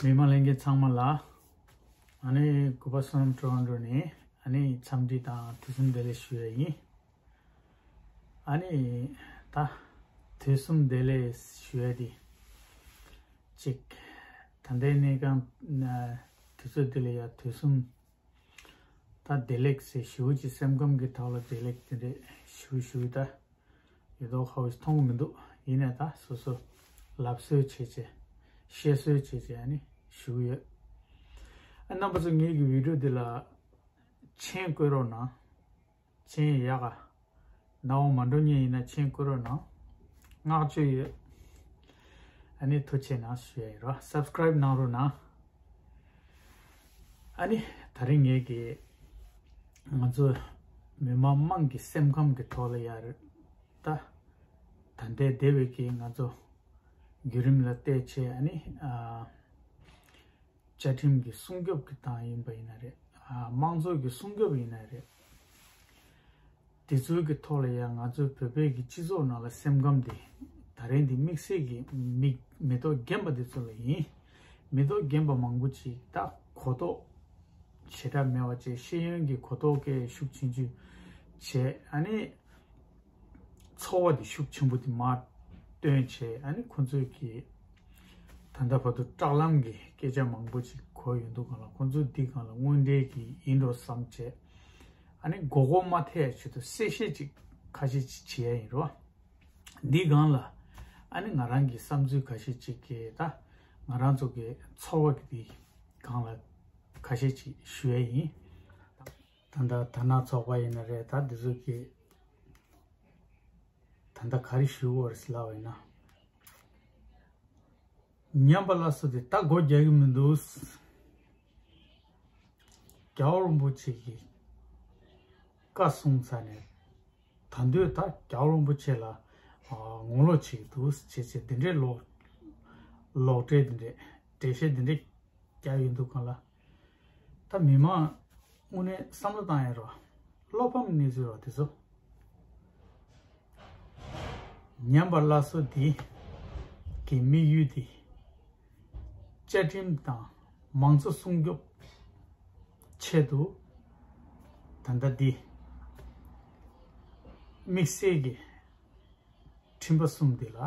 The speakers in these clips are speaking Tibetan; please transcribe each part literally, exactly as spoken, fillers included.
མི་མང་ལྷན་རྒྱས་ཚང་མ་ལ། ཨ་ནི་གུས་པ་བསོད་ནམས་ཊོ་རོན་ཊོ་ནས་ཨ་ནི་འཚམས་འདྲི་དང་དུས་གསུམ་བདེ་ལེགས་ཞུ་ཡ་ཡིན། ཨ་ནི་ད་དུས་གསུམ་བདེ་ལེགས་ཞུ་ཡ་དེ་གཅིག་ད་ལྟའི་གནས་སྐབས་ན་དུས་ཚོད་འདི་ལ་ཡ་དུས་གསུམ་ད་བདེ་ལེགས་ཟེར་ཞུ་ཅིག་སེམས་ཁམས་ཀྱི་ཐོག་ལ་བདེ་ལེགས་དེ་འདྲས་ཞུ་ཞུ་ད། ཡོད་དོ་ཧ་བས་མཐོང་གི་མི་འདུག་ཡིན་ནའི་ད་སོ་སོ་ལབ་སྲོལ་བྱེད་བྱེད། བཤད་སྲོལ་བྱེད་བྱེད་ཨ་ནི་ཞུ་གི་ཡོད། ཨ་རྣམ་པ་ཚོ་ངེད་ཀྱི་བི་ཌིའོ་འདི་ལ་མཆན་བཀོད་རོགས་གནང་། མཆན་ཡག་ག་ན་འོ་མ་འགྲོ་མཁན་ཡིན་ན་མཆན་བཀོད་རོགས་གནང་། བསྔགས་བརྗོད་ཡོད། ཨ་ནི་ཐུགས་རྗེ་གནང་ཞུ་ཡ་ཡིན་རོ། སབ་སི་ཀ་རའིབ་གནང་རོགས་གནང་། ཨ་ནི་ད་རིང་ངེད་ཀྱིས་ང་ཚོ་མི་མང་དམངས་ཀྱི་སེམས་ཁམས་ཀྱི་ཐོག་ལ་ཡ་རེད་ད། ད་ལྟའི་འདས་པའི་གི་ང་ཚོ་བརྒྱུད་རིམ་ལ་བལྟས་བྱས་ཨ་ནི་ཨ་བཅའ་ཁྲིམས་ཀྱི་སྲུང་སྐྱོབ་ཀྱི་སྟངས་ཡིན་པ་ཡིན་ན་རེད། ཨ་དམངས་གཙོ་གི་སྲུང་སྐྱོབ་ཡིན་ན་རེད། དེ་ཚོའི་གི་ཐོག་ལ་ཡང་ང་ཚོའི་བོད་པའི་གི་སྤྱི་ཚོགས་ནང་ལ་སེམས་ཁམས་དེ་ད་རིང་འདི་དམིགས་བསལ་གྱི་མི་མི་ཐོག་རྒན་པ་དེ་ཚོ་ལ་ཡིན། མི་ཐོག་རྒན་པ་མང་པོ་ཅིག་ད་གོ་རྟོགས་བྱེ་བྲག་མེད་པ་བཅས་ཤེས་ཡོན་གྱི་གོ་རྟོགས་སྐད་ཤུགས་ཆེན་ཆུ་བྱས་ཨ་ནི་ཚོར་བ་དེ་ཤུགས་ཆེན་པོ་དེ་མར་བཏོན་བྱས་ཨ་ནི་ཁོ་ཚོས་ཀྱི་ད་ལྟ་བར་དུ་དྲག་ལམ་གྱི་སྐད་ཆ་མང་པོ་ཅིག་གོ་ཡོང་དུས་སྒང་ལ་ཁོ་ཚོས་འདི་སྒང་ལ་དངོས་འབྲེལ་གྱི་ཡིན་འགྲོ་བསམ་བྱས། ཨ་ནི་མགོ་སྐོར་མ་ཐེག་ཆེད་དུ་གསལ་བཤད་ཅིག་ཁ་ཤས་ཅིག་བྱེད་ཡ་ཡིན་རོ། འདི་སྒང་ལ་ཨ་ནི་ང་རང་གི་བསམ་ཚུལ་ཁ་ཤས་ཅིག་གི་ད་ང་རང་ཚོ་གི་ཚོར་བ་གི་འདི་སྒང་ལ་ཁ་ཤས་ཅིག་ཞུ་ཡ་ཡིན། ད་ལྟ་དར་ནག་ཚོགས་པ་ཡིན་ན་རེད། ད་འདི་ཚོ་གི་ད་ལྟ་ག་རེ་ཞུ་དགོས་རེད་ལབ་པ་ཡིན་ན། ཉམས་པ་སླར་གསོ་དེ་ད་སྒོ་རྒྱག་གི་མི་འདུག་རྒྱལ་བ་རིན་པོ་ཆེ་གིས་བཀའ་གསུངས་ཚར་ནས་ད་འདོད་ད་རྒྱལ་བ་རིན་པོ་ཆེ་ལ་ངོ་ལོག་བྱེད་ཀྱི་འདུག་ཅེས་བྱས་འདི་འདྲའི་ལོག་ལོག་འགྲེལ་འདི་འདྲའི་འགྲེལ་བཤད་འདི་འདྲའི་རྒྱག་ཡོང་དུས་སྒང་ལ། ད་མི་མང་དངོས་གནས་བསམ་བློ་བཏང་ཡ་རོགས། བློ་ཕམ་གནས་ཚུལ་རོགས་དེ་ཚོ། ཉམས་པ་སླར་གསོ་འདི་གི་དམིགས་ཡུལ་འདི་བཅའ་ཁྲིམས་དང་མང་གཙོ་སྲུང་སྐྱོབ་ཆེད་དུ་ད་ལྟ་འདི་དམིགས་བསལ་གྱི་ཁྲིམས་པ་གསུམ་འདི་ལ་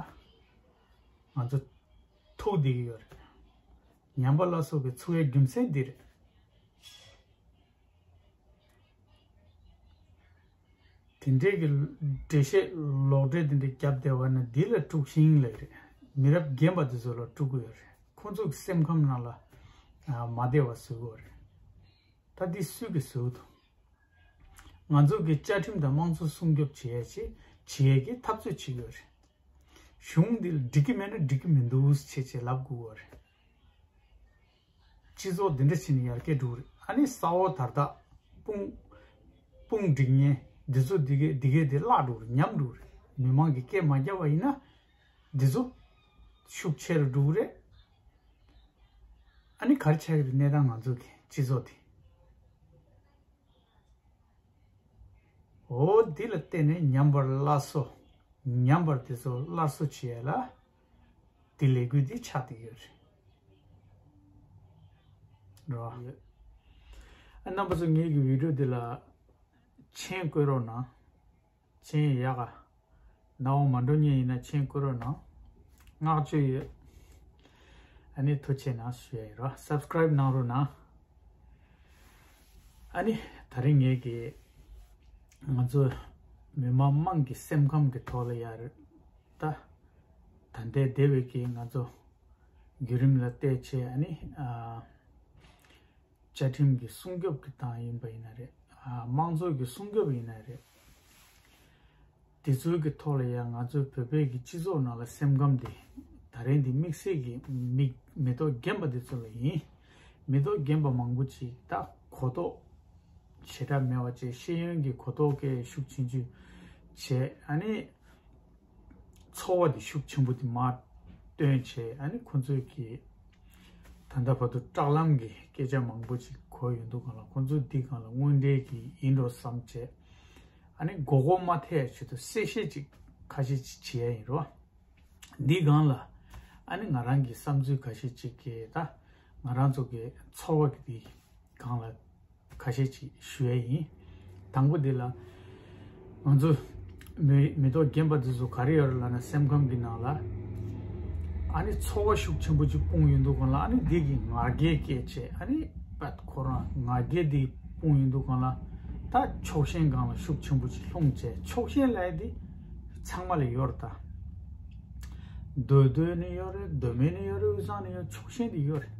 ང་ཚོ་ཐུག་བསྡད་ཀྱི་ཡོད་རེད། ཉམས་པ་སླར་གསོ་གི་ཚུགས་ཡའི་རྒྱུ་མཚན་འདི་རེད། དེ་འདྲའི་གི་འགྲེལ་བཤད་ལོག་འགྲེལ་དེ་འདྲ་བརྒྱབ་བསྡད་པ་ན་འདི་ལ་དཀྲུག་ཤིང་ལབ་རེད། མི་རབས་རྒན་པ་དེ་ཚོ་ལ་དཀྲུག་གི་ཡོད་རེད། ཁོང་ཚོ་གི་སེམས་ཁམས་ནང་ལ་ཨ་མ་བདེ་བ་བཟོ་གི་ཡོད་རེད། ད་འདི་སུས་གི་བཟོ་གི་འདུག་ང་ཚོ་གི་བཅའ་ཁྲིམས་དང་དམངས་གཙོ་སྲུང་སྐྱོབ་བྱེད་ཡ་ཆེད་བྱེད་ཡ་གི་འཐབ་རྩོད་བྱེད་ཀྱི་ཡོད་རེད། གཞུང་འདི་ལ་འགྲིག་གི་མེད་ན་འགྲིག་གི་མི་འདུག་ཟེར་བྱས་བྱས་ལབ་དགོས་པ་རེད། སྤྱི་ཚོགས་འདི་འདྲ་བྱས་ནས་ཡར་རྒྱས་འགྲོ་གི་རེད། ཨ་ནི་ས་འོག་དར་ཐག་དཔུང་དཔུང་སྒྲིག་མཁན་འདི་ཚོ་འདི་གས་འདི་གས་དེ་བརླག་འགྲོ་གི་རེད། ཉམས་འགྲོ་གི་རེད། མི་མང་གིས་སྐད་མ་རྒྱབ་པ་ཡིན་ན་འདི་ཚོ་ཤུགས་ཆེ་རུ་འགྲོ་གི་རེད། ཨ་ནི་ག་རེ་ཆགས་ཀྱི་རེད། གནས་སྟངས་ང་ཚོ་གི་སྤྱི་ཚོགས་དེ། འོ་འདི་ལ་བརྟེན་ནས་ཉམས་པ་སླར་གསོ། ཉམས་པ་དེ་ཚོ་སླར་གསོ་བྱེད་ཡ་ལ་འདི་ལས་འགུལ་འདི་ཆགས་བསྡད་ཡོད་རེད། རོ། ཨ་རྣམ་པ་ཚོ་ངེད་ཀྱི་བི་ཌིའོ་འདི་ལ་མཆན་བཀོད་རོགས་གནང་། མཆན་ཡག་ག་ན་འོ་མ་འགྲོ་མཁན་ཡིན་ན་མཆན་བཀོད་རོགས་གནང་། བསྔགས་བརྗོད་ཡོད། ཨ་ནི་ཐུགས་རྗེ་གནང་ཞུ་ཡ་ཡིན་རོ། སབ་སི་ཀ་རའིབ་གནང་རོགས་གནང་། ཨ་ནི་ད་རིང་ངེད་ཀྱིས་ང་ཚོ་མི་མང་དམངས་ཀྱི་སེམས་ཁམས་ཀྱི་ཐོག་ལ་ཡ་རེད་ད། ད་ལྟའི་འདས་པའི་གི་ང་ཚོ་བརྒྱུད་རིམ་ལ་བལྟས་བྱས་ཨ་ནི་ཨ་བཅའ་ཁྲིམས་ཀྱི་སྲུང་སྐྱོབ་ཀྱི་སྟངས་ཡིན་པ་ཡིན་ན་རེད། ཨ་དམངས་གཙོ་གི་སྲུང་སྐྱོབ་ཡིན་ན་རེད། དེ་ཚོའི་གི་ཐོག་ལ་ཡང་ང་ཚོའི་བོད་པའི་གི་སྤྱི་ཚོགས་ནང་ལ་སེམས་ཁམས་དེ་ད་རིང་འདི་དམིགས་བསལ་གྱི་མི་མི་ཐོག་རྒན་པ་དེ་ཚོ་ལ་ཡིན། མི་ཐོག་རྒན་པ་མང་པོ་ཅིག་ད་གོ་རྟོགས་བྱེ་བྲག་མེད་པ་བཅས་ཤེས་ཡོན་གྱི་གོ་རྟོགས་སྐད་ཤུགས་ཆེན་ཆུ་བྱས་ཨ་ནི་ཚོར་བ་དེ་ཤུགས་ཆེན་པོ་དེ་མར་བཏོན་བྱས་ཨ་ནི་ཁོ་ཚོས་ཀྱི་ད་ལྟ་བར་དུ་དྲག་ལམ་གྱི་སྐད་ཆ་མང་པོ་ཅིག་གོ་ཡོང་དུས་སྒང་ལ་ཁོ་ཚོས་འདི་སྒང་ལ་དངོས་འབྲེལ་གྱི་ཡིན་འགྲོ་བསམ་བྱས། ཨ་ནི་མགོ་སྐོར་མ་ཐེག་ཆེད་དུ་གསལ་བཤད་ཅིག་ཁ་ཤས་ཅིག་བྱེད་ཡ་ཡིན་རོ། འདི་སྒང་ལ་ཨ་ནི་ང་རང་གི་བསམ་ཚུལ་ཁ་ཤས་ཅིག་གི་ད་ ང་རང་ཚོ་གི་ཚོར་བ་གི་དེ་སྒང་ལ་ཁ་ཤས་ཅིག་ཞུ་ཡ་ཡིན། དང་པོ་དེ་ལ་ང་ཚོ་མི་མི་ཐོག་རྒན་པ་དེ་ཚོ་ག་རེ་ཡོད་རེད་ལབ་ན། སེམས་ཁམས་ཀྱི་ནང་ལ་ཨ་ནི་ཚོར་བ་ཤུགས་ཆེན་པོ་ཅིག་སྤུངས་ཡོང་དུས་སྒང་ལ། ཨ་ནི་འདི་གི་ང་རྒྱལ་སྐྱེས་བྱས། ཨ་ནི་པད་ཁོ་རང་ང་རྒྱལ་འདི་སྤུངས་ཡོང་དུས་སྒང་ལ། ད་ཕྱོགས་ཞེན་སྒང་ལ་ཤུགས་ཆེན་པོ་ཅིག་ལྷུང་བྱས། ཕྱོགས་ཞེན་ལབ་ཡ་དེ་ཚང་མ་ལ་ཡོད་རེད། ད་འདོད་འདོད་ནི་ཡོད་རེད། འདོད་མེད་ནི་ཡོད་རེད། དབུས་གཙང་ནི་ཡོད། ཕྱོགས་ཞེན་དེ་ཡོད་རེད།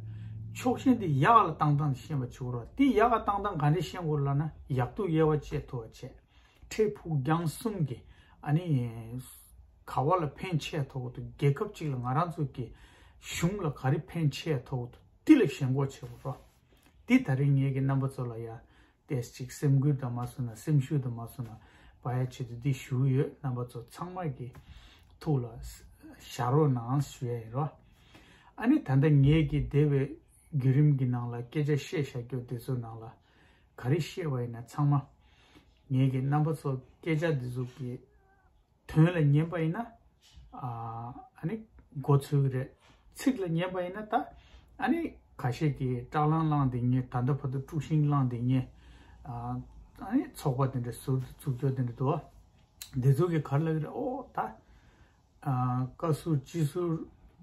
ཕྱོགས་ཞེན་དེ་ཡག་ལ་བཏང་སྟངས་དེ་ཤེས་པ་བྱེད་དགོས་རེད། དེ་ཡག་ལ་བཏང་སྟངས་ག་འདྲས་ཤེས་དགོས་ལབ་ན། ཡག་སྡུག་དབྱེ་བ་དཔྱད་ཐུབ་པ་བྱས། འཕྲལ་ཕུགས་རྒྱང་གསུམ་གྱི་ཨ་ནི་ག་བ་ལ་ཕན་ཆེ་ཐོགས་འདུག་རྒྱལ་ཁབ་ཅིག་ལ་ང་རང་ཚོ་གི་གཞུང་ལ་ག་རེ་ཕན་ཆེ་ཐོགས་འདུག་དེ་ལ་ཞེན་ཁོག་བྱེད་དགོས་རེད། དེ་ད་རེས་ངས་ཀྱི་རྣམ་པ་ཚོ་ལ་ཡ་ཏོག་ཙམ་ཅིག་སེམས་འགུལ་དང་མ་སོང་ན་སེམས་ཤུགས་དང་མ་སོང་ན་སྤར་ཡ་ཆེད་དུ་འདི་ཞུ་གི་ཡོད། རྣམ་པ་ཚོ་ཚང་མ་གི་ཐུགས་ལ་བཞག་རོགས་གནང་ཞུ་ཡ་ཡིན་རོ། ཨ་ནི་ད་ལྟ་ངས་ཀྱི་འདས་པའི་བརྒྱུད་རིམ་གྱི་ནང་ལ་སྐད་ཆ་བཤད་བཞག་རྒྱུ་དེ་ཚོ་ནང་ལ་ག་རེ་བཤད་པ་ཡིན་ན། ཚང་མ་ངས་ཀྱི་རྣམ་པ་ཚོ་སྐད་ཆ་འདི་ཚོ་གི་དོན་ལ་ཉན་པ་ཡིན་ན། ཨ་ཨ་ནི་མགོ་ཚོས་ཀྱི་རེད། ཚིག་ལ་ཉན་པ་ཡིན་ན་ད་ཨ་ནི་ཁ་ཤས་ཀྱིས་སྐྲག་ལངས་ལངས་བསྡད་མཁན། ད་ལྟ་བར་དུ་དཀྲུག་ཤིང་ལངས་བསྡད་མཁན། ཨ་ཨ་ནི་ཚོགས་པ་དེ་འདྲ་ཟུར་དུ་བཙུགས་རྒྱུ་དེ་འདྲ་འདུག་བ། འདི་ཚོ་གིས་ག་རེ་ལབ་ཀྱི་རེད། ཨོ་ད་ཨ་བཀའ་ཟུར་སྤྱི་ཟུར་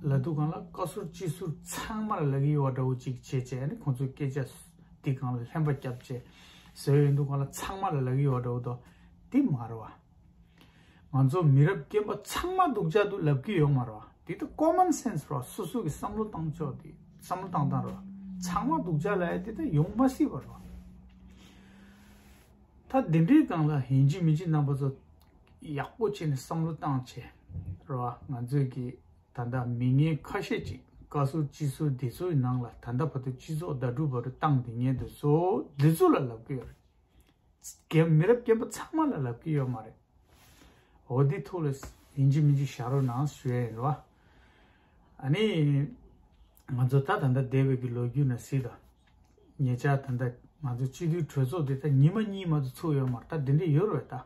ལབ་དུས་སྒང་ལ། བཀའ་ཟུར་སྤྱི་ཟུར་ཚང་མ་ལ་ལབ་ཀྱི་ཡོད་པ་འདྲ་བོ་ཅིག་བྱས་བྱས། ཨ་ནི་ཁོང་ཚོའི་སྐད་ཆ་འདི་སྒང་ལ་ལྷན་པ་བརྒྱབ་བྱས་ཟེར་ཡོང་དུས་སྒང་ལ་ཚང་མ་ལ་ལབ་ཀྱི་ཡོད་པ་འདྲ་བོ་འདུག་དེ་མ་རེད་བ། ང་ཚོ་མི་རབས་རྒན་པ་ཚང་མ་སྡུག་ཅག་འདུག་ལབ་ཀྱི་ཡོད་མ་རེད་བ། དེ་ད་ཀོ་མན་སེན་སི་རེད་བ། སོ་སོ་གི་བསམ་བློ་བཏང་ཕྱོགས་དེ། བསམ་བློ་བཏང་སྟངས་རེད་བ། ཚང་མ་སྡུག་ཅག་ལབ་ཡ་དེ་ད་ཡོང་མ་སྲིད་པ་རེད་བ། ད་འདི་འདྲའི་སྒང་ལ་ཡིན་གཅིག་མིན་གཅིག་རྣམ་པ་ཚོ་ཡག་པོ་བྱས་ནས་བསམ་བློ་བཏང་བྱས་རེད་བ། ང་ཚོས་ཀྱི་ད་ལྟ་མི་ངན་ཁ་ཤས་ཅིག་བཀའ་ཟུར་སྤྱི་ཟུར་འདི་ཚོའི་ནང་ལ་ད་ལྟ་བར་དུ་སྤྱི་ཚོགས་བརྡ་སྤྲོད་བར་དུ་བཏང་བསྡད་མཁན་དེ་ཚོ་འདི་ཚོ་ལ་ལབ་ཀྱི་ཡོད་རེད། རྒན་མི་རབས་རྒན་པ་ཚང་མ་ལ་ལབ་ཀྱི་ཡོད་མ་རེད། འོ་འདི་ཐོག་ལ་ཡིན་གཅིག་མིན་གཅིག་བཞག་རོགས་གནང་ཞུ་ཡ་ཡིན་རེད་བ། ཨ་ནི་ང་ཚོ་ད་ད་ལྟ་འདས་པའི་གི་ལོ་རྒྱུས་ནང་གཟིགས་དང་། ཉེ་ཆར་ད་ལྟ་ང་ཚོ་སྤྱི་འཐུས་གྲོས་ཚོགས་དེ་ད་ཉི་མ་གཉིས་མ་གཏོགས་ཚོགས་ཡོད་མ་རེད། ད་འདི་འདྲས་ཡོད་རེད་བ། ད་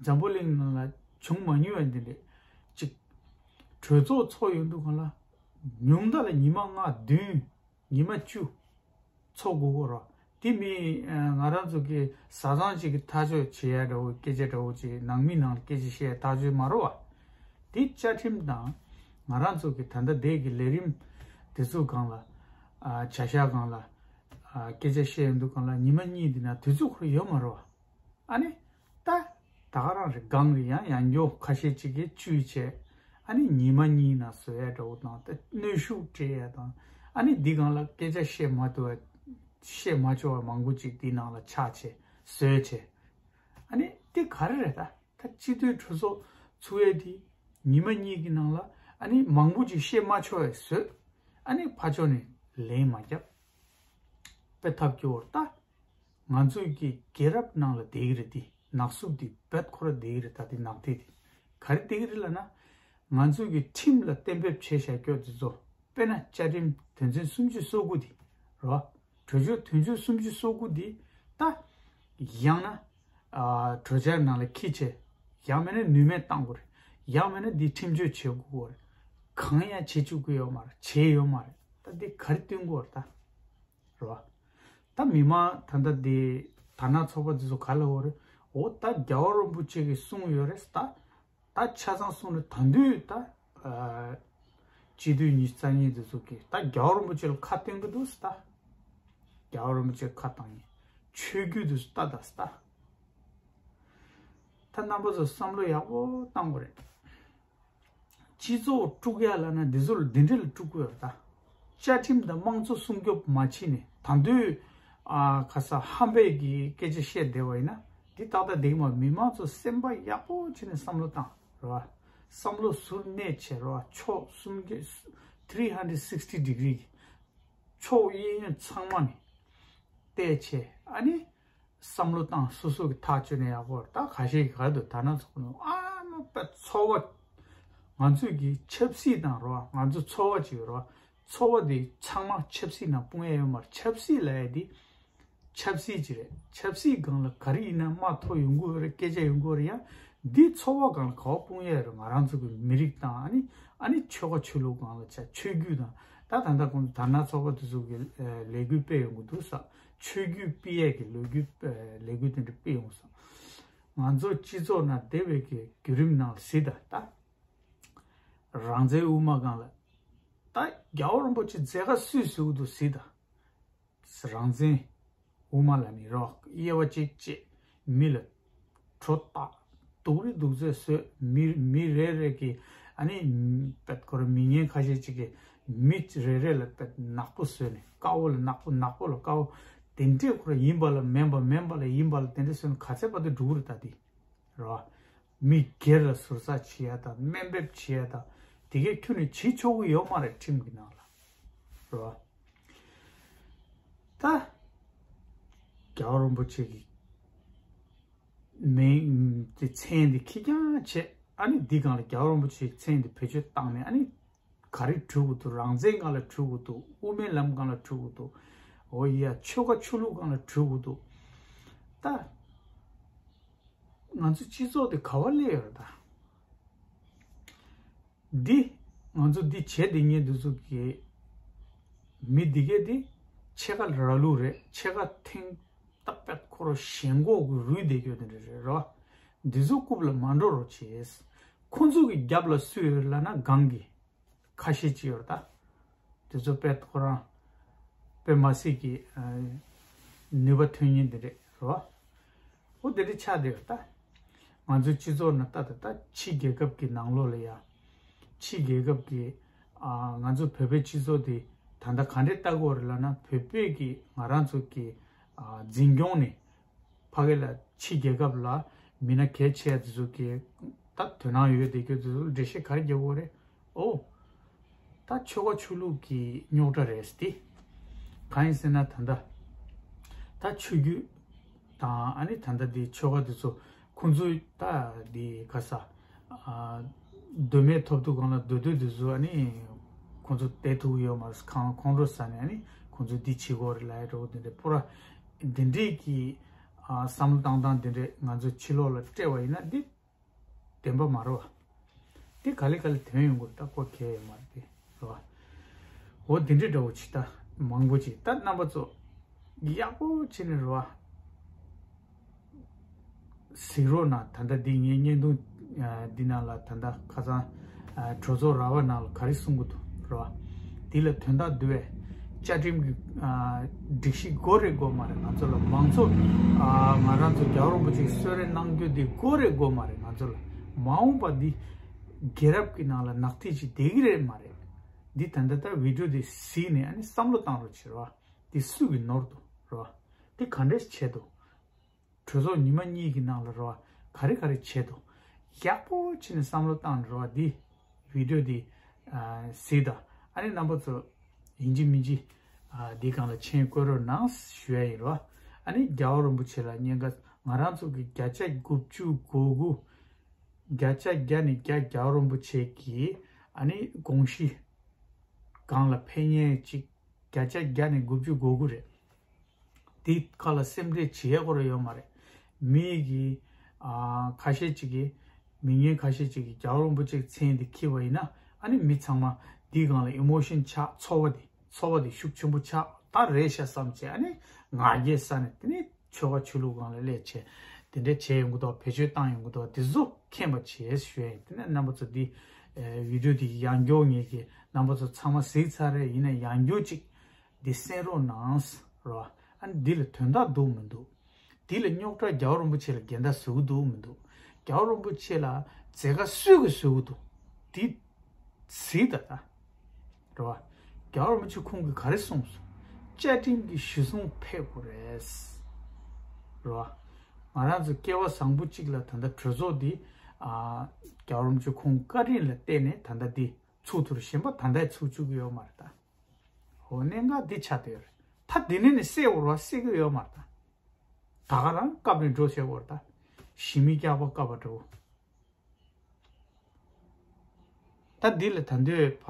འཛམ་བུ་གླིང་ནང་ལ་བྱུང་མ་མྱོང་བ་འདི་འདྲས་ཅིག་གྲོས་ཚོགས་ཚོགས་ཡོང་དུས་སྒང་ལ་ཉུང་མཐའ་ལ་ཉི་མ་ལྔ་བདུན། ཉི་མ་བཅུ་ཚོགས་དགོས་ཀྱི་རེད། དེ་མིན་ང་རང་ཚོ་གི་བཟའ་ཚང་གཅིག་གི་ཐག་གཅོད་བྱེད་ཡ་འདྲ་བོ། སྐད་ཆ་འདྲ་བོ་ཅིག་ནང་མི་ནང་ལ་སྐད་ཆ་བཤད་ཡ་ཐག་གཅོད་མ་རེད་བ། དེ་བཅའ་ཁྲིམས་དང་ང་རང་ཚོ་གི་ད་ལྟ་འདས་ཀྱི་ལས་རིམ་དེ་ཚོ་སྒང་ལ། ཨ་བྱ་བཞག་སྒང་ལ། ཨ་སྐད་ཆ་བཤད་ཡོང་དུས་སྒང་ལ་ཉི་མ་གཉིས་འདི་ན་དུས་ཚོད་ཁོ་རང་ཡོད་མ་རེད་བ། ཨ་ནི་ད་ད་ག་རང་རེད། སྒང་རེད། ཡང་ཡང་འགྱོ་ཁ་ཤས་ཅིག་གིས་བཅུག་བྱས། ཨ་ནི་ཉི་མ་གཉིས་ནང་བཟོ་ཡ་འདྲ་བོ་དང་། ད་གནོན་ཤུགས་སྤྲད་ཡ་དང་། ཨ་ནི་འདི་སྒང་ལ་སྐད་ཆ་བཤད་མ་ཐུབ་པ། བཤད་མ་ཆོག་པ་མང་པོ་ཅིག་འདི་ནང་ལ་ཆགས་བྱས་བཟོས་བྱས། ཨ་ནི་འདི་ག་རེ་རེད། ད་ད་སྤྱི་འཐུས་གྲོས་ཚོགས་ཚུགས་ཡས་དེ་ཉི་མ་གཉིས་ཀྱི་ནང་ལ་ཨ་ནི་མང་པོ་ཅིག་བཤད་མ་ཆོག་པ་བཟོས། ཨ་ནི་ཕར་ཕྱོགས་ནས་ལན་མ་བརྒྱབ། དཔེ་ཐབས་སྐྱོ་བོར་ལྟ། ང་ཚོའི་གི་རྒྱལ་རབས་ནང་ལ་བསྡད་ཀྱི་རེད། དེ་ནག་སུབ་དེ་རྦད་ཁོ་ར་བསྡད་ཀྱི་རེད། ད་དེ་ནག་དེ་དེ་ག་རེ་བསྡད་ཀྱི་རེད་ལབ་ན། ང་ཚོའི་གི་ཁྲིམས་ལ་གཏན་འབེབས་བྱས་བཞག་རྒྱུ་དེ་ཚོ། དཔེར་ན་བཅའ་ཁྲིམས་དོན་ཚན་སུམ་ཅུ་སོ་དགུ་དེ་རེད་བ། གྲོས་ཆོད་དོན་ཚན་སུམ་ཅུ་སོ་དགུ་དེ་ད་ཡང་ན་ཨ་གྲོས་འཆར་ནང་ལ་འཁྱེར་བྱས། ཡང་མིན་ན་ནུས་མེད་བཏང་དགོས་རེད། ཡང་མིན་ན་འདི་ཁྲིམས་གཅོད་བྱེད་དགོས་རེད། གང་ཡང་བྱེད་བཅུག་གི་ཡོད་མ་རེད། བྱས་ཡོད་མ་རེད། ད་འདི་ག་རེ་སྟོན་དགོས་རེད་ད། རེད་བ། ད་མི་མང་ད་ལྟ་འདི་དར་ནག་ཚོགས་པ་འདི་ཚོ་ག་ལ་འོ་རེད། འོ་ད་རྒྱལ་བ་རིན་པོ་ཆེ་གིས་གསུངས་ཡོད་རེད། ད་ད་ཆ་ཚང་གསུངས་ནས་ད་དུང་ད་ཨ་སྤྱི་འཐུས་ཉི་ཤུ་རྩ་གཉིས་འདི་ཚོ་གིས་ད་རྒྱལ་བ་རིན་པོ་ཆེ་ལ་ཁ་གཏོང་གི་འདུག་ཟེར། ད་རྒྱལ་བ་རིན་པོ་ཆེ་ཁ་བཏང་ཡིན། ཆོས་བརྒྱུད་འདི་ཚོ་ལྟ་ད་ཟེར། ད་ད་རྣམ་པ་ཚོ་བསམ་བློ་ཡག་པོ་བཏང་དགོས་རེད། སྤྱི་ཚོགས་དཀྲུག་ཡ་ལབ་ན་འདི་ཚོ་ལ་འདི་འདྲ་ལ་དཀྲུག་གི་ཡོད་རེད་ད། བཅའ་ཁྲིམས་དང་དམངས་གཙོ་སྲུང་སྐྱོབ་མ་བྱས་ནས་ད་དུང་ཨ་ཁ་ས་ཧམ་པའི་གི་སྐད་ཆ་བཤད་བསྡད་པ་ཡིན་ན་འདི་ཏག་ཏག་བསྡད་ཀྱི་མ་རེད། མི་མང་ཚོ་སེམས་པ་ཡག་པོ་བྱས་ནས་བསམ་བློ་བཏང་རེད་བ། བསམ་བློ་ཟུར་གནས་བྱས་རེད་བ། ཕྱོགས་སུམ་བརྒྱ་three hundred sixty degree གི་ཕྱོགས་གཡས་གཡོན་ཚང་མ་ནས་བལྟས་བྱས། ཨ་ནི་བསམ་བློ་བཏང་། སོ་སོ་གི་ཐག་གཅོད་ནས་ཡག་པོ་རེད། ད་ཁ་ཤས་ཀྱིས་ག་འདུག་དར་ནག་ཚོགས་པ་ནང་ཨ་མ་པ་ཚོར་བ། ང་ཚོས་ཀྱི་ཆབ་སྲིད་དང་རེད་བ། ང་ཚོ་ཚོར་བ་ཅིག་ཡོད་རེད་བ། ཚོར་བ་དེ་ཚང་མ་ཆབ་སྲིད་ནང་སྤུངས་ཡ་ཡོད་མ་རེད། ཆབ་སྲིད་ལབ་ཡ་དེ་ཆབ་སྲིད་ཅིག་རེད། ཆབ་སྲིད་སྒང་ལ་ག་རེ་ཡིན་ན་མ་མཐོང་ཡོང་གི་ཡོད་རེད། སྐད་ཆ་ཡོང་གི་ཡོད་རེད། ཡང་འདི་ཚོར་བ་སྒང་ལ་ག་བ་སྤུངས་ཡ་ཡོད་རེད། ང་རང་ཚོ་གི་མི་རིགས་དང་ཨ་ནི་ཨ་ནི་ཆོལ་ཁ་ཆོས་ལུགས་སྒང་ལ་ཆ་ཆོས་བརྒྱུད་དང་ ད་ད་ལྟ་ཁོང་ཚོ་དར་ནག་ཚོགས་པ་དེ་ཚོ་གི་ཨ་ལས་འགུལ་སྤེལ་ཡོང་གི་འདུག་ས། ཆོས་བརྒྱུད་སྤེལ་ཡས་ཀྱི་ལས་འགུལ་ཨ་ལས་འགུལ་དེ་འདྲ་སྤེལ་ཡོང་ས། ང་ཚོ་སྤྱི་ཚོགས་ནང་བདེ་བའི་གི་བརྒྱུད་རིམ་ནང་གཟིགས་དང་ད། རང་བཙན་དབུ་མ་སྒང་ལ། ད་རྒྱལ་བ་རིན་པོ་ཆེ་མཛད་དཀའ་སུས་བཟོ་གི་འདུག་གཟིགས་དང་། རང་བཙན་དབུ་མ་ལ་ནི་རོགས་དབྱེ་བ་གཅིག་བཅད། མི་ལ་གྲོ་བཏགས། སྡུག་རུས་སྡུག་ཚད་བཟོས། མི་མི་རེ་རེ་གི་ཨ་ནི་པད་ཁོ་ར་མི་ངན་ཁ་ཤས་ཅིག་གི་མི་རེ་རེ་ལ་པད་ནག་པོ་བཟོས་ནས་དཀར་པོ་ལ་ནག་པོ་ནག་པོ་ལ་དཀར་པོ་དེ་འདྲས་ཁོ་ར་ཡིན་པ་ལ་མིན་པ་མིན་པ་ལ་ཡིན་པ་ལ་དེ་འདྲས་བཟོས་ནས་ག་ཚད་བར་དུ་འགྲོ་གི་རེད་ད་དེ། རེད་བ། མི་སྒེར་ལ་ཟུར་ཟ་བྱེད་ཡ་དང་དམའ་འབེབས་བྱེད་ཡ་དང་དེ་གས་ཁྱོན་ནས་བྱེད་ཆོག་གི་ཡོད་མ་རེད་ཁྲིམས་ཀྱི་ནང་ལ། རེད་བ། ད་རྒྱལ་བ་རིན་པོ་ཆེ་གི་མིང་དེ་མཚན་དེ་ཁེར་རྐྱང་བྱས། ཨ་ནི་འདི་སྒང་ལ་རྒྱལ་བ་རིན་པོ་ཆེ་གི་མཚན་དེ་བེད་སྤྱོད་བཏང་ནས་ཨ་ནི་ག་རེ་སྒྲུབ་དགོས་འདུག་རང་བཙན་སྒང་ལ་སྒྲུབ་དགོས་འདུག་དབུ་མའི་ལམ་སྒང་ལ་སྒྲུབ་དགོས་འདུག་འོ་ཡ་ཆོལ་ཁ་ཆོས་ལུགས་སྒང་ལ་སྒྲུབ་དགོས་འདུག་ད་ང་ཚོ་སྤྱི་ཚོགས་དེ་ག་བ་སླེབས་ཡོད་རེད་ད། འདི་ང་ཚོ་འདི་བྱས་བསྡད་མཁན་འདི་ཚོ་གི་མི་འདི་གས་འདི་ཕྱེད་ཀ་ར་ལུག་རེད། ཕྱེད་ཀ་ཐེངས་ཏག་ཏག་ཁོ་རང་ཞེན་ཁོག་གི་རུལ་བསྡད་རྒྱུ་དེ་འདྲ་རེད་རོ། འདི་ཚོ་རྐུབ་ལ་མ་འགྲོ་རོགས་བྱེད། ཁོ་ཚོ་གི་རྒྱབ་ལ་སུ་ཡོད་ལབ་ན་སྒང་གི་ཁ་ཤས་ཅིག་ཡོད་རེད་ད། དེ་ཚོ་དཔེ་ཁོ་རང་དཔེ་མ་སྲིད་ཀྱི་ཨ་ནུས་པ་ཐོན་མཁན་དེ་རེད་རོ། འོ་དེ་འདྲ་ཆགས་བསྡད་ཡོད་ད། ང་ཚོའི་སྤྱི་ཚོགས་ནང་ལྟ་ད་ལྟ་ཕྱི་རྒྱལ་ཁབ་ཀྱི་ནང་ལོགས་ལ་ཡ། ཕྱི་རྒྱལ་ཁབ་ཀྱི་ཨ་ང་ཚོ་བོད་པའི་སྤྱི་ཚོགས་དེ་ད་ལྟ་ག་འདྲས་ལྟ་དགོས་རེད་ལབ་ན་བོད་པའི་གི་ང་རང་ཚོ་གི་ཨ་འཛིན་སྐྱོང་ནས་ཕ་གི་ལ་ཕྱི་རྒྱལ་ཁབ་ལ་མི་སྣ་གལ་ཆེ་བ་དེ་ཚོ་གི་ད་དོ་སྣང་ཡོད་བསྡད་རྒྱུ་དེ་ཚོ་ལ་འགྲེལ་བཤད་ག་རེ་རྒྱག་དགོས་རེད། ཨོ། ད་ཆོལ་ཁ་ཆོས་ལུགས་ཀྱི་རྙོག་དྲ་རེད་ཟེར་ཏེ། གང་ཡིན་ཟེར་ན་ད་ལྟ་ད་ཆོས་བརྒྱུད་དང་ཨ་ནི་ད་ལྟ་འདི་ཆོལ་ཁ་དེ་ཚོ་ཁོང་ཚོའི་ད་འདི་ག་ས་ཨ་མདོ་སྨད་ཐོབ་ཐུག་སྒང་ལ་མདོ་སྟོད་དེ་ཚོ་ཨ་ནི་ཁོང་ཚོ་བསྡད་ཐུབ་ཀྱི་ཡོད་མ་རེད། ཁང་ཁོང་ཁྲོ་ཟ་ནས་ཨ་ནི་ཁོང་ཚོ་འདི་བྱེད་དགོས་རེད་ལབ་ཡ་འདྲ་བོ་དེ་འདྲ་པུ་ར་འདི་འདྲས་ཀྱི་ཨ་བསམ་བློ་བཏང་སྟངས་འདི་འདྲས་ང་ཚོ་ཕྱི་ལོགས་ལ་སྤྲད་པ་ཡིན་ན་འདི། བདེན་པ་མ་རེད་བ། དེ་ག་ལེ་ག་ལེ་དོན་ཡོང་གི་རེད་ད་ཁོ་གལ་ཡོད་མ་རེད་དེ་རེད་བ། འོ་དེ་འདྲའི་འདྲ་བོ་ཅིག་ད་མང་པོ་ཅིག་ད་རྣམ་པ་ཚོ་ཡག་པོ་བྱས་ནས་རེད་བ། གཟིགས་རོགས་གནང་ད་ལྟ་འདི་ངའི་བརྙན་ཐུང་འདི་ནང་ལ་ད་ལྟ་ཁ་སང་གྲོས་ཚོགས་ར་བ་ནང་ལ་ག་རེ་གསུང་གི་འདུག་རེད་བ། འདི་ལ་དོན་དག་འདུག་བས། བཅའ་ཁྲིམས་ཀྱི་ཨ་སྒྲིག་གཞི་དགོས་རེད་དགོས་མ་རེད། ང་ཚོ་ལ་མང་གཙོ་ཨ་ང་རང་ཚོ་རྒྱལ་བ་རིན་པོ་ཆེ་གསོལ་རས་གནང་རྒྱུ་འདི་དགོས་རེད་དགོས་མ་རེད། ང་ཚོ་ལ་མ་འོངས་པ་འདི་རྒྱལ་རབས་ཀྱི་ནང་ལ་ནག་ཐིག་ཅིག་བསྡད་ཀྱི་རེད་མ་རེད། འདི་ད་ལྟ་ད་བི་ཌིའོ་འདི་གཟིགས་ནས་ཨ་ནི་བསམ་བློ་བཏང་རོགས་བྱེད་རོགས། འདི་སུ་གིས་ནོར་འདུག་རོགས། འདི་ག་འདྲས་བྱས་འདུག་གྲོས་ཚོགས་ཉི་མ་གཉིས་ཀྱི་ནང་ལ་རོ། ག་རེ་ག་རེ་བྱས་འདུག་ཡག་པོ་བྱས་ནས་བསམ་བློ་བཏང་རོ། འདི་བི་ཌིའོ་འདི་ཨ་གཟིགས་དང་། ཨ་ནི་རྣམ་པ་ཚོ་ཡིན་གཅིག་མིན་གཅིག་ཨ་འདི་སྒང་ལ་མཆན་བཀོད་རོགས་གནང་ཞུ་ཡ་ཡིན་རོ། ཨ་ནི་རྒྱལ་བ་རིན་པོ་ཆེ་ལ་བསྙེན་ཁ་ང་རང་ཚོ་གི་བརྒྱ་ཆ་དགུ་བཅུ་གོ་དགུ། བརྒྱ་ཆ་བརྒྱ་ནས་བརྒྱ་རྒྱལ་བ་རིན་པོ་ཆེ་གི་ཨ་ནི་དགོངས་གཞི་སྒང་ལ་ཕན་ཡས་ཅིག་བརྒྱ་ཆ་བརྒྱ་ནས་དགུ་བཅུ་གོ་དགུ་རེད། དེ་ཁ་ལ་སེམས་ཁྲལ་བྱེད་ཡས་ཁོ་ར་ཡོད་མ་རེད། མི་གི་ཨ་ཁ་ཤས་ཅིག་གིས་མི་ངན་ཁ་ཤས་ཅིག་གིས་རྒྱལ་བ་རིན་པོ་ཆེའི་མཚན་དེ་འཁྱེར་བ་ཡིན་ན་ཨ་ནི་མི་ཚང་མ་དེའི་སྒང་ལ་ཨི་མོ་ཤན་ཆགས། ཚོར་བ་དེ་ཚོར་བ་དེ་ཤུགས་ཆེན་པོ་ཆགས། ད་རེད་ཤག་བསམ་བྱས་ཨ་ནི་ང་རྒྱལ་ཟ་ནས་དེ་ནས་ཆོལ་ཁ་ཆོས་ལུགས་སྒང་ལ་སླེབས་བྱས་དེ་འདྲ་བྱས་ཡོང་གི་འདུག་བེད་སྤྱོད་བཏང་ཡོང་གི་འདུག་དེ་ཚོ་མཁྱེན་པ་བྱས་ཞུ་ཡ་ཡིན། དེ་ནས་རྣམ་པ་ཚོ་འདི་ཨེ་བི་ཌིའོ་དེ་ཡང་སྐྱར་ངེད་ཀྱི་རྣམ་པ་ཚོ་ཚང་མ་གཟིགས་ཚར་རེད། ཡིན་ན་ཡང་སྐྱར་ཅིག་འདི་གསན་རོགས་གནང་རོ། ཨ་ནི་འདི་ལ་དོན་དག་འདུག་མི་འདུག་འདི་ལ་རྙོག་དྲ་རྒྱལ་བ་རིན་པོ་ཆེ་ལ་འགལ་ཟླ་བཟོ་གི་འདུག་མི་འདུག་རྒྱལ་བ་རིན་པོ་ཆེ་ལ་མཛད་དཀའ་སུས་ཀྱིས་བཟོ་གི་འདུག་འདི་གཟིགས་ད་ད། རེད་བ། རྒྱལ་བ་རིན་པོ་ཆེ་ཁོང་གིས་ག་རེ་གསུངས་སོང་། བཅའ་ཁྲིམས་ཀྱི་གཞི་བཟུང་ཕེབས་དགོས་རེད། རེད་བ། ང་རང་ཚོ་སྐལ་བ་བཟང་པོ་གཅིག་ལ་ད་ལྟ་གྲོས་ཚོགས་འདི་ཨ་རྒྱལ་བ་རིན་པོ་ཆེ་ཁོང་བཀའ་དྲིན་ལ་བརྟེན་ནས་ད་ལྟ་འདི་ཚུགས་ཐུབ་རེད། གཞན་པ་ད་ལྟ་ཚུགས་བཅུག་གི་ཡོད་མ་རེད་ད། འོ་གནད་འགག་འདི་ཆགས་བསྡད་ཡོད་རེད། ད་འདི་ནས་ནི་སེལ་བར་བ་སེལ་གི་ཡོད་མ་རེད་ད། ད་ག་རང་བཀབ་ནས་འགྲོ་བྱེད་དགོས་རེད་ད། ཞི་མི་སྐྱག་པ་བཀབ་པ་འདྲ་བོ། ད་འདི་ལ་ད་འདོད་ཕ་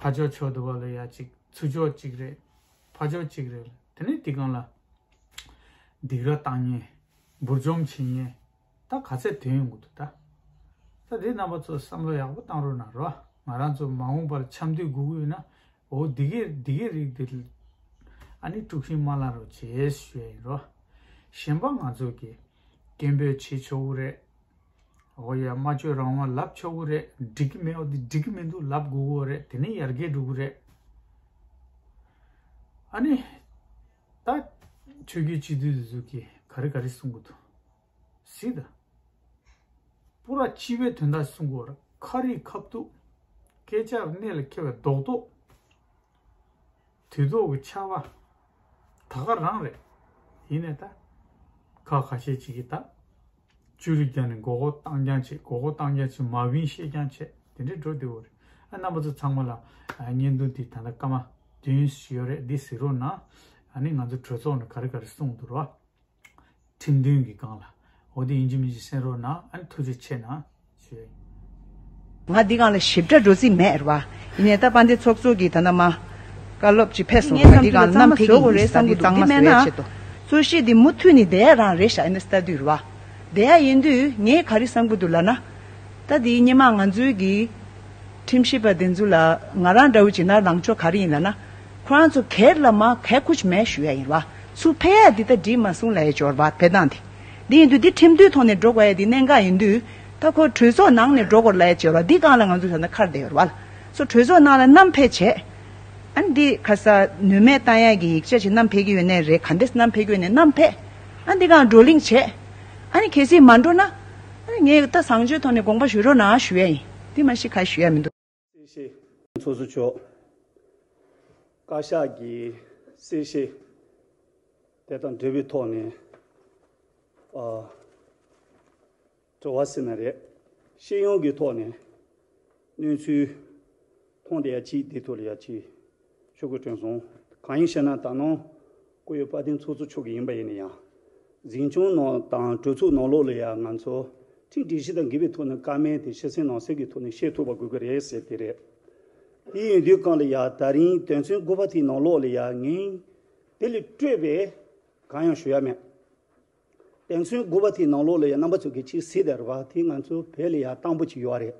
ཕ་ཕྱོགས་ཕྱོགས་འདུག་བ་ལ་ཡ་གཅིག་ཚུར་ཕྱོགས་གཅིག་རེད། ཕ་ཕྱོགས་གཅིག་རེད། དེ་ནས་འདི་སྒང་ལ་སྡིགས་ར་བཏང་མཁན། འབུར་འཇོམས་བྱེད་མཁན། ད་ག་ཚད་ཐོན་ཡོང་གི་འདུག་ད། ད་འདི་རྣམ་པ་ཚོ་བསམ་བློ་ཡག་པོ་བཏང་རོགས་གནང་རོགས། ང་རང་ཚོ་མ་འོངས་པར་འཆམ་མཐུན་དགོས་ཀྱི་ཡོད་ན། འོ་འདི་གའི་འདི་གའི་རིགས་འདི་ཨ་ནི་དཀྲུག་ཤིང་མ་ལབ་རོགས་བྱེད་ཞུ་ཡ་ཡིན་རོ། གཞན་པ་ང་ཚོ་གི་སྐད་འབོད་བྱེད་ཆོག་གི་རེད། འོ་ཡ་སྨྲ་བརྗོད་རང་དབང་ལབ་ཆོག་གི་རེད། འགྲིག་གི་མེད་འོ་འདི་འགྲིག་གི་མི་འདུག་ལབ་དགོས་གི་རེད། དེ་ནས་ཡར་རྒྱས་འགྲོ་གི་རེད། ཨ་ནི་ད་ཆོས་བརྒྱུད་སྤྱི་འཐུས་དེ་ཚོ་གིས་ག་རེ་ག་རེ་གསུང་གི་འདུག་གཟིགས་དང་། པུ་ར་སྤྱི་པའི་དོན་དག་གསུང་དགོས་ར། ཁ་རིག་ཁ་ཐུག་སྐད་ཆ་གནད་ལ་འཁེལ་བའི་རྡོག་རྡོག་དུས་ཐོག་གི་ཆར་པ་ད་ག་རང་རེད། ཡིན་ནའི་ད་ཁ་ཁ་ཤས་ཅིག་གིས་ད་ཅུ་རུ་རྒྱག་ནས་མགོ་སྐོར་བཏང་རྐྱང་བྱེད། མགོ་སྐོར་བཏང་རྐྱང་བྱེད། མ་བིན་བཤད་རྐྱང་བྱེད། དེ་འདྲའི་འགྲོ་བསྡད་ཡོད་རེད། ཨ་རྣམ་པ་ཚོ་ཚང་མ་ལ་ཨ་བརྙན་ཐུང་འདི་ད་ལྟ་སྐར་མ་བདུན་ཡོད་རེད། འདི་གཟིགས་རོགས་གནང་། ཨ་ནི་ང་ཚོ་གྲོས་ཚོགས་ནས་ག་རེ་ག་རེ་གསུངས་འདུག་རོགས། ཁྲིམས་མཐུན་གྱི་སྒང་ལ་འོ་དེ་ཡིན་གཅིག་མིན་གཅིག་གསན་རོགས་གནང་། ཨ་ནི་ཐུགས་རྗེ་ཆེ་གནང་ཞུ་ཡ་ཡིན། ང་འདི་སྒང་ལ་ཞིབ་ཕྲ་འགྲོ་རྩིས་མེད་རེད་བ། ཡིན་ནའི་ད་དཔལ་ལྡན་ཚོགས་གཙོ་གིས་ད་ནང་མ་བཀའ་སློབ་ཅིག་ཕེབས་སོང་། ངས་ང་འདི་སྒང་ལ་བསམ་ཚུལ་ལ་བརྩམས་མ་བཟོ་དགོས་རེད་བསམ་གི་འདུག་འདི་མེད་ན་གཙོ་གཞི་འདི་མུ་མཐུད་ནས་བསྡད་ཡ་རང་རེད་ཤག་ཨ་ནི་ལྟ་དུས་རེད་བ། བསྡད་ཡ་ཡིན་དུས་ངས་ག་རེ་བསམ་གི་འདུག་ལབ་ན། ད་འདི་སྔོན་མ་ང་ཚོའི་གི་ཁྲིམས་ཞིབ་པ་དེ་ཚོ་ལ་ང་རང་འདྲ་བོ་ཅིག་ན་ལངས་ཕྱོགས་ག་རེ་ཡིན་ལབ་ན། ཁོ་རང་ཚོ་སྒེར་ལ་མ་གལ་ཁུར་ཅིག་མེད་ཞུ་ཡ་ཡིན་རེད་བ། ཚུར་ཕེབས་ཡ་འདི་ལྟ་འགྲིག་མ་སོང་ལབ་ཡ་ཅིག་ཡོད་རེད་བ། ཕེབས་སྟངས་དེ། འདི་ཡིན་དུས་འདི་ཁྲིམས་མཐུན་ཐོག་ནས་འགྲོ་དགོས་ཡ་འདི་གནད་འགག་ཡིན་དུས། ད་ཁོ་གྲོས་ཚོགས་ནང་ནས་འགྲོ་དགོས་ལབ་ཡ་ཅིག་ཡོད་རེད་བ། འདི་སྒང་ལ་ང་ཚོ་ད་ལྟ་ཁར་བསྡད་ཡོད་རེད་བ། སོ་གྲོས་ཚོགས་ནང་ལ་བསྣམས་ཕེབས་བྱས། ཨ་ནི་འདི་ཁ་ས་ནུས་མེད་བཏང་ཡ་གི་ཡིག་ཆ་ཅིག་བསྣམས་ཕེབས་ཀྱི་ཡོད་ནའི་རེད། ག་འདྲས་བསྣམས་ཕེབས་ཀྱི་ཡོད་ནའི་བསྣམས་ཕེབས། ཨ་འདི་སྒང་བགྲོ་གླེང་བྱས། ཨ་ནི་གལ་སྲིད་མ་འགྲོ་ན། ཨ་ནི་ངས་ད་བཟང་སྤྱོད་ཐོག་ནས་དགོངས་པ་ཞུ་རོགས་གནང་ཞུ་ཡ་ཡིན། འདི་མ་གཞི་ཁ་ཞུ་ཡ་མི་འདུག་གསལ་བཤད། ཚོགས་གཙོ་མཆོག་བཀའ་ཤག་གི་གསལ་བཤད་དེ་དང་འབྲེལ་བའི་ཐོག་ནས། ཨ། དྲི་བ་ཟེར་ན་རེད། སྤྱི་ཡོངས་ཀྱི་ཐོག་ནས་གནས་ཚུལ་མཐོང་བསྡད་ཡ་གཅིག་འདི་ཐོག་ལ་ཡ་གཅིག་ཆུ་ཁོལ་དྲན་སོང་། གང་ཡིན་ཞེ་ན་ད་ནང་སྐུ་ཡོད་དཔལ་ལྡན་ཚོགས་གཙོ་མཆོག་གི་ཡིན་པ་ཡིན་ན་ཡང་། འཛིན་སྐྱོང་ནང་དང་གྲོས་ཚོགས་ནང་ལོགས་ལ་ཡ་ང་ཚོ་ཁྲིམས་སྒྲིག་གཞི་དང་འགལ་བའི་ཐོག་ནས་བཀའ་མོལ་དེ་ཕྱི་གསལ་ནང་གསལ་གྱི་ཐོག་ནས་བཤད་ཐུབ་པ་དགོས་ཀྱི་རེད་ཟེར་དེ་རེད། དེ་ཡིན་དུས་གང་ལ་ཡ་ད་རིང་དོན་ཚན་དགུ་པ་དེའི་ནང་ལོགས་ལ་ཡ་ངས་དེ་ལས་སྤྲོས་པའི་གང་ཡང་ཞུ་ཡ་མེད། དོན་ཚན་དགུ་པ་དེའི་ནང་ལོགས་ལ་ཡང་རྣམ་པ་ཚོ་གིས་ཅིག་གཟིགས་དང་རེད་བ། དེ་ང་ཚོ་བོད་ལ་ཡང་དང་པོ་ཅིག་ཡོད་རེད།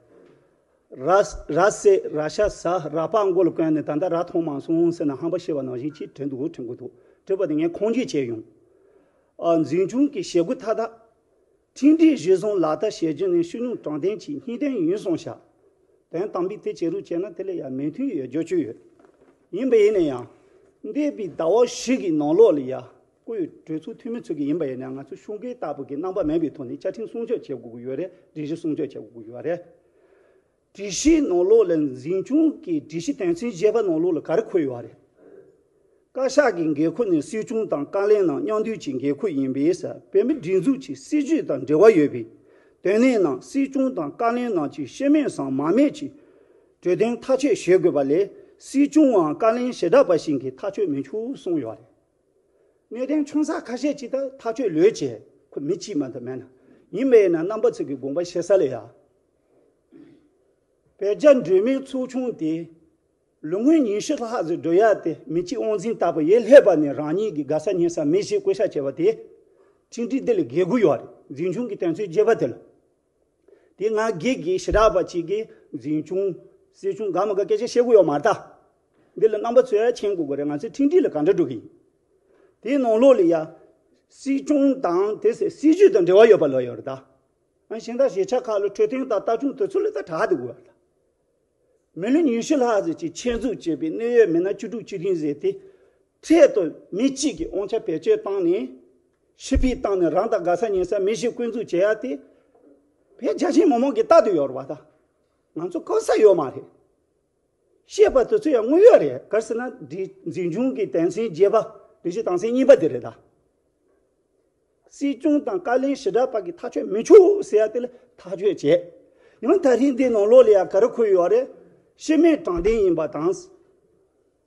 ར་ར་ཟེ་ར་ཤ་ཟ་ར་པ་མགོ་ལ་གོན་ནས་ད་ལྟ་ར་མཐོང་མ་སོང་ཟེར་ན་ཧམ་པ་བཤད་པ་ནང་བཞིན་ཅིག་དྲན་འདུག་དྲན་གི་འདུག་དྲིས་པ་དེ་ངས་ཁུངས་སྐྱེལ་བྱས་ཡོང་། ཨ། འཛིན་སྐྱོང་གི་བྱེད་སྒོ་མཐའ་དག་ཁྲིམས་སྒྲིག་གཞི་བཟུང་ལག་བསྟར་བྱེད་རྒྱུ་ནི་སྤྱི་ནོར་དྲང་བདེན་གྱི་སྙིང་དོན་ཡིན་གསུངས་ཤག་དོན་དམ་པའི་དེ་བྱེད་རོགས་བྱས་ན་དེ་ལ་ཡང་མོས་མཐུན་ཡོད་རྒྱུ་ཅིག་ཡོད། ཡིན་པ་ཡིན་ན་ཡང་། འདས་པའི་ཟླ་བ་བཞི་གི་ནང་ལོགས་ལ་ཡང་སྐུ་ཡི་གྲོས་ཚོགས་འཐུས་མི་ཚོ་གིས་ཡིན་པ་ཡིན་ན་ང་ཚོ་ཤོག་འགན་ལྟ་བུ་གི་རྣམ་པ་མེད་པའི་ཐོག་ནས་བཅའ་ཁྲིམས་སྲུང་སྐྱོབ་བྱེད་དགོས་ཀྱི་ཡོད་རེད། སྒྲིག་གཞི་སྲུང་སྐྱོབ་བྱེད་དགོས་ཀྱི་ཡོད་རེད། སྒྲིག་གཞིའི་ནང་ལོགས་ལ་འཛིན་སྐྱོང་གི་སྒྲིག་གཞི་དོན་ཚན་བརྒྱད་པ་ནང་ལོགས་ལ་ག་རེ་འཁོད་ཡོད་རེད། བཀའ་ཤག་གི་འགན་ཁུར་ནི་སྲིད་སྐྱོང་དང་བཀའ་བློན་རྣམས་མཉམ་འདུས་ཀྱི་འགན་ཁུར་ཡིན་པས། བོད་མིའི་སྒྲིག་འཛུགས་ཀྱི་སྲིད་བྱུས་དང་འབྲེལ་བ་ཡོད་པའི་དོན་གནད་རྣམས་སྲིད་སྐྱོང་དང་བཀའ་བློན་རྣམས་ཀྱིས་སྤྱི་མོས་སམ་མ་མོས་ཀྱིས་གྲོས་དོན་ཐག་གཅོད་བྱེད་དགོས་པ་ལས་སྲིད་སྐྱོང་འམ་བཀའ་བློན་ཞེ་དྲག་པ་ཞིག་གིས་ཐག་གཅོད་མི་ཆོག་གསུངས་ཡོད་རེད། གནད་དོན་ཆུང་ས་ཁ་ཤས་ཅིག་ད་ཐག་གཅོད་ལོས་བྱས་ཁོ་མི་གཅིག་མ་གཏོགས་མེད་ན། ཡིན་པས་ན་རྣམ་པ་ཚོ་གི་དགོངས་པ་བཞེས་ས་ལ་ཡ། བོད་རྒྱ་འབྲེལ་མོལ་ཚོགས་ཆུང་དེ། ལོ་ངོ་ཉི་ཤུ་ལྷག་ཙམ་འགྲོ་ཡག་དེ་མི་གཅིག་དབང་འཛིན་ལྟ་བུ་ཡར་སླེབས་པ་ནས་རང་ཉིད་ཀྱི་དགའ་ས་ཉེ་ས་མི་ཞིག་བསྐོ་བཞག་བྱས་པ་དེ། ཁྲིམས་སྒྲིག་འདི་ལ་འགལ་དགོས་ཡོད་རེད། འཛིན་སྐྱོང་གི་དོན་ཚན་བརྒྱད་པ་དེ་ལ། དེ་ང་སྒེར་གྱི་ཞེ་དྲག་པ་གཅིག་གིས་འཛིན་སྐྱོང་། སྲིད་སྐྱོང་དགའ་མ་དགའ་སྐད་ཆ་བཤད་དགོས་ཡོད་མ་རེད་ད། འདི་ལ་རྣམ་པ་ཚོས་ཡ་མཁྱེན་དགོས་ཀྱི་རེད། ང་ཚོའི་ཁྲིམས་སྒྲིག་ལ་ག་འདྲ་འགྲོ་གི་ཡིན། དེའི་ནང་ལོགས་ལ་ཡ། སྲིད་སྐྱོང་དང་དེ་སྲིད་བྱུས་དང་འབྲེལ་བ་ཡོད་པ་ལོས་ཡོད་རེད་ད། ཨ་གཞན་དག་གཞིས་ཆགས་ཁག་ལ་འཕྲོད་བསྟེན་དང་ལྟ་སྐྱོང་དེ་ཚོ་ལ་ད་དྲག་འདུག་གོ་ད། མི་ལོ་ཉི་ཤུ་ལྷག་ཙམ་གྱི་ཆེད་འཛུགས་བྱས་པའི་གནད་ཡོད་མི་སྣ་བཅུ་དྲུག་བཅུ་བདུན་ཟེར་ཏེ། འཕྲལ་དུ་མི་གཅིག་གི་དབང་ཆ་བེད་སྤྱོད་བཏང་ནས། ཕྱི་འཕུལ་བཏང་ནས་རང་དང་དགའ་ས་ཉེ་ས་མི་ཞིག་བསྐོ་འཛུགས་བྱེད་ཡ་དེ། བོད་རྒྱ་ཆེ་མི་མང་གིས་ལྟ་དུ་ཡོད་རེད་བ་ད། ང་ཚོ་གོ་ས་ཡོད་མ་རེད། བཤད་པ་དེ་ཚོ་ཡང་དངོས་ཡོད་རེད། ག་རེ་ཟེར་ན་འདི་འཛིན་སྐྱོང་གི་དོན་ཚན་བརྒྱད་པ་སྒྲིག་གཞི་དོན་ཚན་གཉིས་པ་དེ་རེད་ད། སྲིད་སྐྱོང་དང་བཀའ་བློན་ཞེ་དྲག་པ་གིས་ཐག་གཅོད་མི་ཆོག་ཟེར་ཡ་དེ་ལ་ཐག་གཅོད་བྱས། ཡང་ད་རིང་འདི་ནང་ལོགས་ལ་ཡང་ག་རེ་འཁོད་ཡོད་རེད། སྤྱི་མོས་དྲང་བདེན་ཡིན་པ་དང་། བྱེད་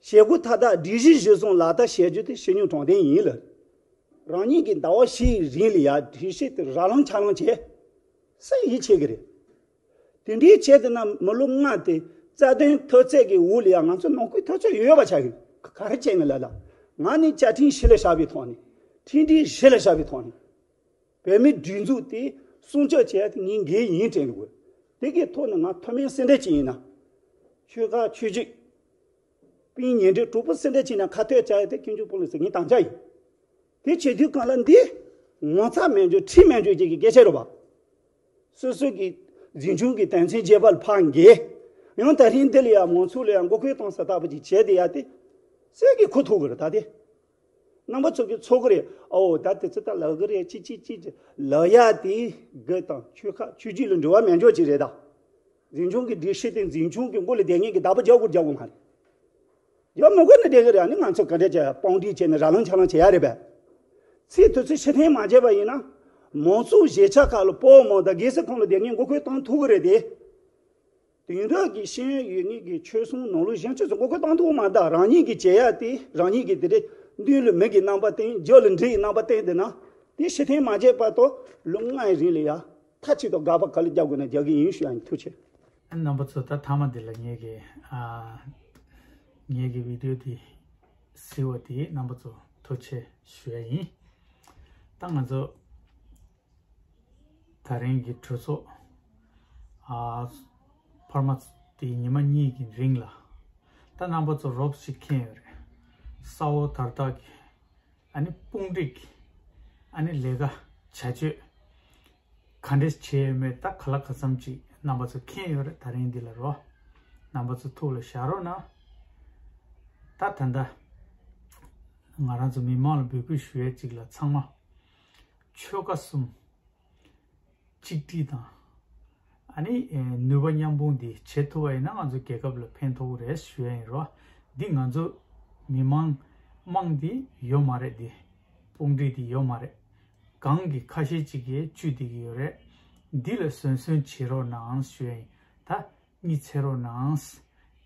སྒོ་མཐའ་དག་སྒྲིག་གཞི་གཞིར་བཟུང་ལག་བསྟར་བྱེད་རྒྱུ་དེ་སྤྱི་མོས་དྲང་བདེན་ཡིན་ལ། རང་ཉིད་ཀྱིས་ཟླ་བ་བཞིའི་རིང་ལ་ཡང་སྒྲིག་གཞི་དེ་ར་ལངས་ཆ་ལངས་བྱས། སུས་ཡིད་ཆེས་ཀྱི་རེད། དེ་འདྲའི་བྱས་ཏེ་ན་མི་ལོ་ལྔ་དེ་རྩ་དོན་འཐབ་རྩོད་ཀྱི་འོག་ལ་ཡང་ང་ཚོ་ནང་ཁུལ་འཐབ་རྩོད་ཡོད་པ་ཆགས་ཀྱི་ག་རེ་བྱས་ནས་ལ་ལ། ང་ནི་བཅའ་ཁྲིམས་གཞི་ལ་བཞག་པའི་ཐོག་ནས་ཁྲིམས་སྒྲིག་གཞི་ལ་བཞག་པའི་ཐོག་ནས་བོད་མིའི་སྒྲིག་འཛུགས་དེ་སྲུང་སྐྱོབ་བྱས་ཏེ་ངའི་འགན་ཡིན་དྲན་དགོས། དེ་གའི་ཐོག་ནས་ང་མཐོ་དམན་སེ་འབྲས་ཅིག་ཡིན་ན། ཆོལ་ཁ་ཆོས་བརྒྱུད། དཔོན་ཉེ་འབྲེལ་གྲོགས་པོ་སུ་འདྲ་བྱས་ན་ཁ་ཐོན་བྱ་ཡ་དེ་ཁྱོད་ཚོ་སྤུན་ལ་ཟེར་ངས་དམ་བཅའ་ཡིན། དེ་བྱེད་དུས་གང་ལ་འདི་ངོ་ཚ་མེད་འཇོག་ཁྲིམས་མེད་འཇོག་ཅིག་གི་སྐད་ཆ་རེད་པ། སོ་སོ་གི་འཛིན་སྐྱོང་གི་དོན་ཚན་བརྒྱད་པ་ལ་ཕར་འགེལ། ཡང་ད་རིང་འདི་ལ་ཡང་མང་ཚོགས་ལ་ཡང་མགོ་སྐོར་གཏོང་ས་ལྟ་བུ་ཅིག་བྱས་བསྡད་ཡ་དེ་སུས་ཀྱིས་ཁུར་ཐུབ་གི་རེད་ད་དེ། རྣམ་པ་ཚོ་གིས་ཚོར་གི་རེད། ཨོ་ད་དེ་ཚོ་ད་ལབ་གི་རེད། ཅི་ཅི་ཅི་ཅི་ལབ་ཡ་དེ་དགེ་དང་ཆོས་ཁ་ཆོས་བརྒྱུད་ལ་འབྲེལ་བ་མེད་འཇོག་ཅིག་རེད་ད། འཛིན་སྐྱོང་གི་སྒྲིག་གཞི་དེ་འཛིན་སྐྱོང་གི་མགོ་ལ་བསྡད་མཁན་གྱི་བདག་པོ་རྒྱག་དགོས་རྒྱག་དགོས་མ་རེད། ཡང་མི་དགོས་ནི་བསྡད་གི་རེད། ཨ་ནི་ང་ཚོ་ག་འདྲ་བྱས་དཔུང་སྒྲིག་བྱས་ནས་ར་ལང་ཆ་ལང་བྱེད་ཡ་རེད་པས། ཚིག་དུས་ཚོད་ཕྱིར་འཐེན་མ་བྱས་པ་ཡིན་ན། མང་གཙོའི་གཞིས་ཆགས་ཁག་ལ་སྤོ་བོ་མང་དང་སྒེར་སའི་ཁོངས་ལ་བསྡད་མཁན་མགོ་སྐོར་གཏོང་ཐུབ་གི་རེད་དེ། དེང་རབས་ཀྱི་ཤེས་ཡོན་ཡོད་མཁན་གྱི་ཆོལ་གསུམ་ནང་ལོགས་གཞན་ཆོས་ཚོ་མགོ་སྐོར་གཏོང་ཐུབ་མ་གཏོགས་རང་ཉིད་ཀྱིས་བྱེད་ཡ་དེ་རང་ཉིད་ཀྱིས་དེ་འདྲའི་མདུན་ལ་མི་གི་རྣམ་པ་བསྟན། རྒྱབ་ལ་འདྲེ་ཡི་རྣམ་པ་བསྟན་བསྡད་ན། དེ་ཕྱིར་འཐེན་མ་བྱས་བར་དུ་ལོ་ལྔའི་རིང་ལ་ཡ། མཐའ་གཅིག་ཏུ་དགག་པ་ག་ལེར་རྒྱག་དགོས་ན་རྒྱག་གི་ཡིན་ཞུ་ཡ་ཡིན། ཐུགས་རྗེ་ཆེ། རྣམ་པ་ཚོ་ད་མཐའ་མ་འདི་ལ་ངེད་ཀྱི་ཨ། ངེད་ཀྱི་བི་ཌིའོ་འདི་གཟིགས་པ་འདི་རྣམ་པ་ཚོ་ཐུགས་རྗེ་ཆེ་ཞུ་ཡ་ཡིན། ད་ང་ཚོ་ད་རིང་གི་གྲོས་ཚོགས་ཨ། འཕར་མ་འདི་ཉི་མ་གཉིས་ཀྱི་རིང་ལ་ད་རྣམ་པ་ཚོ་རོབ་ཅིག་མཁྱེན་ཡོད་རེད། ས་འོག་དར་ཐག་གི་ཨ་ནི་དཔུང་སྒྲིག་ཨ་ནི་ལས་ཀ་བྱ་སྤྱོད་ག་འདྲས་བྱས་ཡོད་མེད་ད་ག་ལ་ག་ཙམ་ཅིག་རྣམ་པ་ཚོ་མཁྱེན་ཡོད་རེད། ད་རིང་འདི་ལ་རོ། རྣམ་པ་ཚོ་ཐུགས་ལ་བཞག་རོགས་གནང་། ད་ད་ལྟ་ང་རང་ཚོ་མི་མང་ལ་འབོད་སྐུལ་ཞུ་ཡས་ཅིག་ལ་ཚང་མ་ཆོལ་ཁ་གསུམ་གཅིག་སྒྲིལ་དང་། ཨ་ནི་ནུས་པ་མཉམ་སྤུངས་འདི་བྱེད་ཐུབ་པ་ཡིན་ན་ང་ཚོ་རྒྱལ་ཁབ་ལ་ཕན་ཐོགས་རེད་ཞུ་ཡ་ཡིན་རོ། འདི་ང་ཚོ་མི་མང་དམངས་འདི་ཡོད་མ་རེད། འདི་དཔུང་སྒྲིག་འདི་ཡོད་མ་རེད། གང་གི་ཁ་ཤས་ཅིག་གིས་བཅུད་བསྡད་ཀྱི་ཡོད་རེད། འདི་ལ་ཟོན་ཟོན་བྱེད་རོགས་གནང་ཞུ་ཡ་ཡིན། ད་གཉིད་སད་རོགས་གནང་།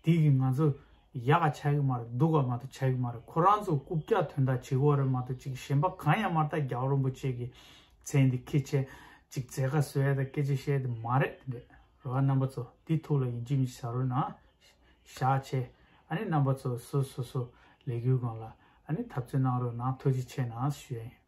འདི་གིས་ང་ཚོ་ཡག་ག་ཆགས་ཀྱི་མ་རེད། སྡུག་ག་མ་གཏོགས་ཆགས་ཀྱི་མ་རེད། ཁོ་རང་ཚོ་རྐུབ་བཀྱག་དོན་དག་བྱེད་ཀྱི་ཡོད་རེད་མ་གཏོགས་ཅིག་གཞན་པ་གང་ཡང་མ་རེད། ད་རྒྱལ་བ་རིན་པོ་ཆེ་གི་མཚན་འདི་ཁྱེར་བྱས་ཅིག་མཛད་དཀའ་བཟོ་ཡ་དང་སྐད་ཆ་བཤད་དེ་མ་རེད། དེ་འདྲས་རོགས་རྣམ་པ་ཚོ་འདི་ཐུགས་ལ་ཡིན་གཅིག་མིན་གཅིག་ཟ་རོགས་གནང་། བཞག་བྱས་ཨ་ནི་རྣམ་པ་ཚོ་སོ་སོ་སོ་ལས་འགུལ་སྒང་ལ་ཨ་ནི་འཐབ་རྩོད་གནང་རོགས་གནང་། ཐུགས་རྗེ་ཆེ་གནང་ཞུ་ཡ་ཡིན།